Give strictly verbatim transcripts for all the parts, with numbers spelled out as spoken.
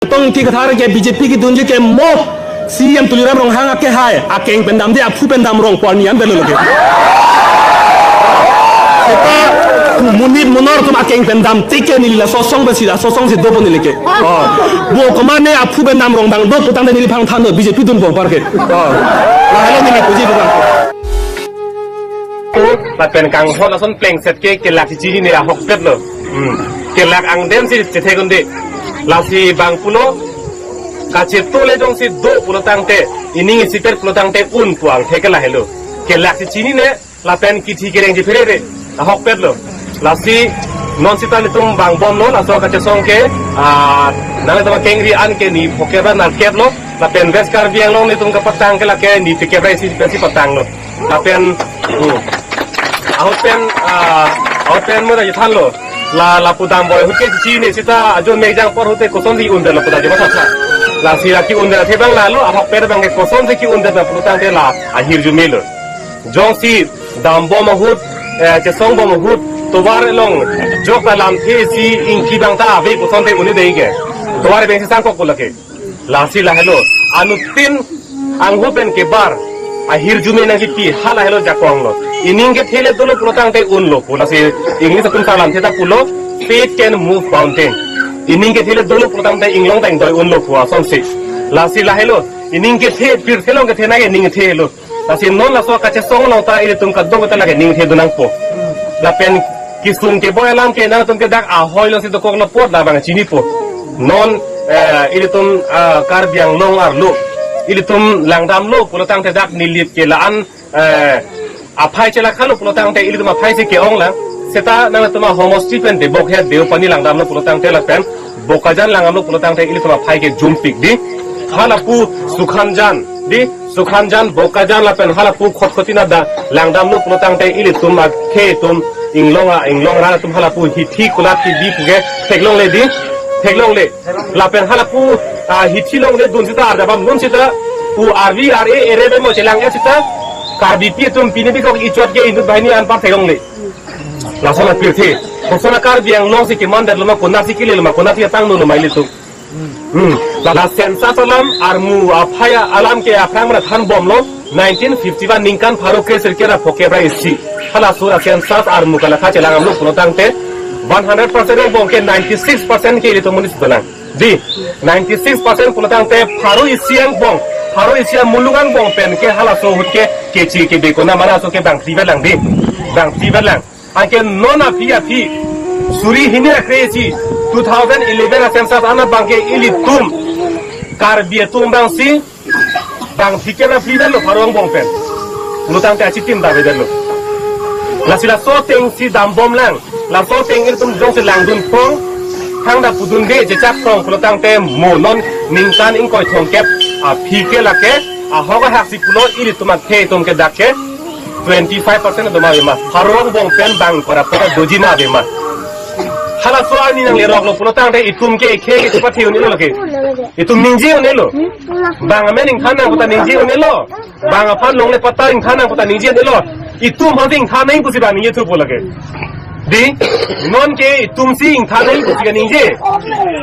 Tong ti kathar ke B J P kedun ke mo C E M Tuliram Ronghang ake hai, akeng pen damde aphu pen dam rong puan nian belo lagi. Seta monit monor atum akeng pen dam tike neli laso asong pensi, laso asong si dopo neli ke. Oh. Bo kemane aphu pen dam rong dang dopo tangte neli phang than do B J P dunbom apar ke. Oh. Lahelo neli puji do bang. Lapen kanghon ason plengset ke kelak chinine ahokpet lo. Hmm. Kelak angdeng si chethek un-e. Lasi bang pulo, kachetu le jongsi do pulo tangte, ining isipet pulo tangte un pu angthek ke lahelo. Kelak chinine, lapen kithi kereng chephere re, ahokpet lo. Lasi non sita nelitum vangbomlo, laso kachesong ke, ah, nangtum akengri an ke ni phokep ra nerkep lo, lapen West Karbi Anglong nelitum kapatang ke lake ni phekep ra isi pensi patanglo. Lapen, hmm. Ahut pen, ah, ahut pen mo da ithan lo. La, lapu dambom ahut ke chinine sita ajo mekjang apor ahut ke kosonsi un-e lapu da jema sasa. Lasi la ki-un-e athe bang lalo, ahok per bang ke kosonsi ki-un-e lapu tangte la ahirjume lo. Jongsi dambom ahut, eh, chesongbom ahut, tovar along jok ta lamthe si ingki bang ta ave kosonte un-e dei ke. Tovar bengsi sangkok ko lake. Lasi lahelo, anuttin angho pen kebar, ahirjume nangkipi, halahelo jakong lo. Ining kethe le dolo pulo tangte unlo pu, lasi English atum ta lamthe ta pulo, "Faith can move mountain." Ining kethe le dolo pulo tangte inglong ta ingdoi unlo pu asonsi. Lasi lahelo, ining kethe, pirthe along kethenei ining kethe lo. Lasi non laso kachesong along ta ilitum kadokave ta lake ningthe do nangpo. Lapen kesung keboi alam ke nangtum ke dak ahoi alongsi dokoklo apot labang chinipo. Non, eh, ilitum, ah, Karbi Anglong arlo, ilitum langdamlo pulo tangte dak Nilip ke la-an, eh, aphai chelakha lo pulo tangte ilitum aphai si ke-ong lang. Seta nangtum ahomosti pen Debokhet Deopani langdamlo pulo tangte lapen Bokajan langdamlo pulo tangte ilitum aphai ke jumpik dei. Halapu Sukhanjan dei, Sukhanjan, Bokajan lapen halapu Khotkhoti nada langdamlo pulo tangte ilitum akhei atum inglong a, inglong arat atum halapu hithi kulat kibi puke theklongle dei, theklongle. Lapen halapu, ah, hithi longle dun sita arjabam dun sita pu arvi ar e ere bemo chelang-et sita Karbipi atum pini bikok ichot ke inut banghini anpar theklongle. Lason apirthe. Koson a Karbi Anglong si keman det lo ma, konatsi kele lo ma, konatsi atang no lo ma ilitum. Hmm. La, la census alam armu aphai alam ke aphrang mana thanbomlo nineteen fifty-one ningkan pharo kre sirkep ra phokep ra isi. Halaso a census armu kalakha chelang amlo pulo tangte one hundred percent angbong ke ninety-six percent ke ilitum monit dolang. Dei, ninety-six percent pulo tangte pharo isi angbong, pharo isi amuluk angbong pen ke halaso ahut ke kechi kebe kona mana so ke bang tibat lang dei. Bang tibat lang. Anke non aphi aphi suri hini ra kre isi two thousand eleven a census an abang ke ilitum Karbi atum bangsi bang phikep ra phli detlo pharo angbong pen. Pulo tangte achitim ta ave detlo. Lasi laso ateng si dambom lang. Laso ateng ilitum jongsi langdun phong, thangta pudunde jechak phong pulo tangte mo non ningkan ingkoi thomkep aphi ke lake ahok ahak si pulo ilitum akhei atum ke dak ke twenty-five percent do ma ave ma. Pharo angbong pen bang kora pora doji ma ave ma. Halaso arni nanglerok lo pulo tangte itum ke ekhei ke chepathi un-elo lake. Itum ningje un-elo. Bang amen ingthan nang puta ningje un-elo. Bang aphan longle patta ingthan nang puta ningje un-elo. Itum aphan ingthan nang pusi bang ningje thupo lake. Dei, non ke itum si ingthan nang pusi kaningje.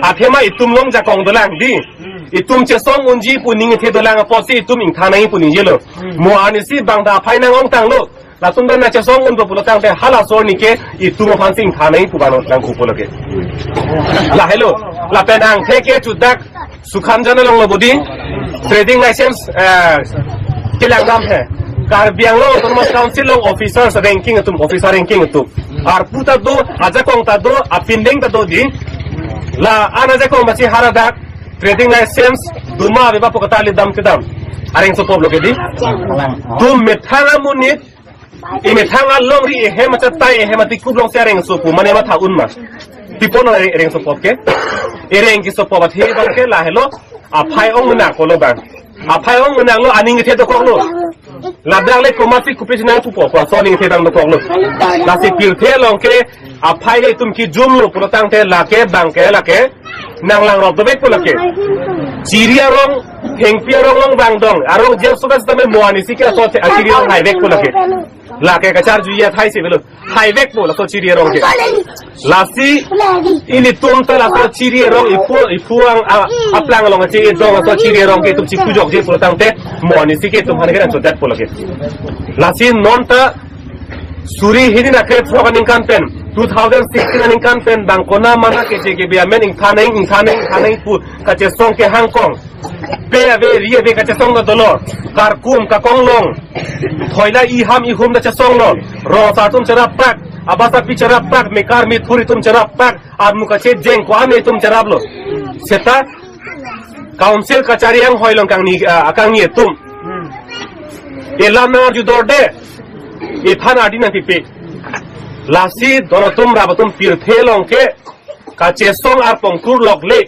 Athema itum along jakong dolang dei. Itum chesong unji pu ningthe dolang apotsi itum ingthan nang pu ningjelo. Mo arnisi bang ta aphai nang-ongtanglo. Latum ta nangchesong unpo pulo tangte halaso arni ke itum aphansi ingthan nang pu bang nang thupo lake. Lahelo, lapen angthek ke chudak Sukhanjan along lo bodi trading license, eh, kelangdam he. Karbi Anglong Autonomous Council along officers ranking atum, officer ranking atum. Arpu ta do, ajakong ta do, apindeng ta do dei. La-an ajakong basi haladak trading license doma ave ba pu kata lidam kedam. Areng sopop lo ke dei. Itum methang amonit, imethang alongri ehem achatai ehem atikup alongsi areng sopo mane matha un ma. Pi apot areng, areng sopop ke. Areng kesopop athe bang ke lahelo. Aphai ong menak kolo bang. Aphai ong menak lo aning kethe dokoklo. Ladak le komatsi kopi si nang thupo ko aso aning kethe bang dokoklo. Lasi pirthe along ke aphai le itum kejumlo pulo tangte lake bang ke lake nanglangrop dovek pu lake. Chiri arong, thengpi arong along bang dong. Arong jel suka sitame mo arnisi ke aso athe achiri along haivek pu lake. Lake kacharjuji athai si avelo. Haivekpo laso Chiri arong ke. Lasi ilitum ta laso Chiri arong ipu, ipu ang, a, aplang along kache-edong laso Chiri arong ke itum chipujokji pulo tangte, mo arnisi ke itum aphan ke nangchodetpo lake. Lasi non ta suri hini na kre throk aningkan pen, two thousand sixteen aningkan pen, bang konat mana keche kebe amen ingthan nang, ingthan nang, ingthan nang pu kachesong kehang kong. Pe ave, ri ave kachesong ta dolo. Karkum, kakonglong. Thoila iham ihum ta chesonglo. Rong asar atum cherappak. Abasa pi cherappak. Mekar methur atum cherappak. Armu kachejeng ko-an atum cheraplo. Seta council kachari anghoi along kangni, ah, kangni atum. Elam nang arjudorde. Iphan ardi nangpipe. Lasi don atum rap atum pirthe along ke kachesong arpong kur lokle.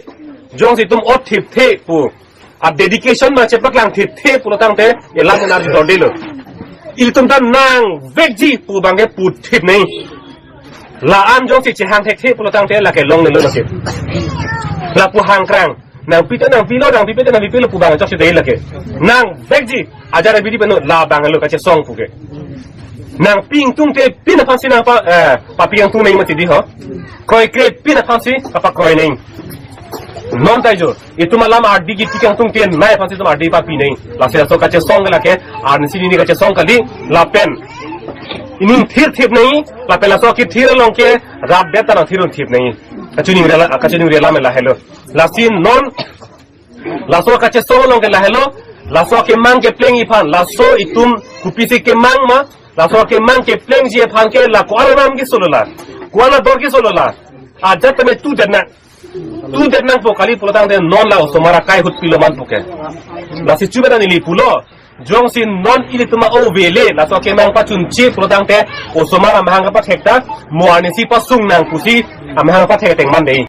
Jongsi itum ot thipthe pu, a dedication ma chepaklang thipthe pulo tangte, elam nang arjudordelo. Ilitum ta nangvekji pu abang ke puthip nang. La-an jongsi chehang thekthe pulo tangte lake longlelo lake. Lapu hangkrang. Nangpi ta nangpilo, nangpipe ta nangpipelo pu abang ajok si dei lake. Nangvekji. Ajat abidi pen labang lo kachesong pu ke. Nangpi ingtungte pin aphansi nangpa, eh, papi ingtung nang mati dei ho. Kroikre pin aphansi kapakroi nang. Non ta jo. Itum alam ardi kipi kangtungte nai aphansi itum ardi papi nang. Lasi laso kachesong ke lake, arnisi nini kachesong kali, lapen ining thirthip nang, lapen laso kethir along ke rapdet ta nangthirthip nang. Kachiningri la, kachiningri alam lahelo. Lasi non laso kachesong along ke lahelo, laso kemang keplengji aphan, laso itum kopisi kemang ma, laso kemang keplengji aphan ke la ko-an alam kesolo la, ko-an ador kesolo la, ajat tame tudet nang, tudet nangpo kali pulo tangte non la osomar akai ahut pilo man pu ke. Lasi chubedan ili pulo, jongsi non ilitum a-o avele, laso kemang pachunche pulo tangte, osomar amahang kapathek ta, mo arnisi pasung nang pusi, amahang pathek ateng man dei.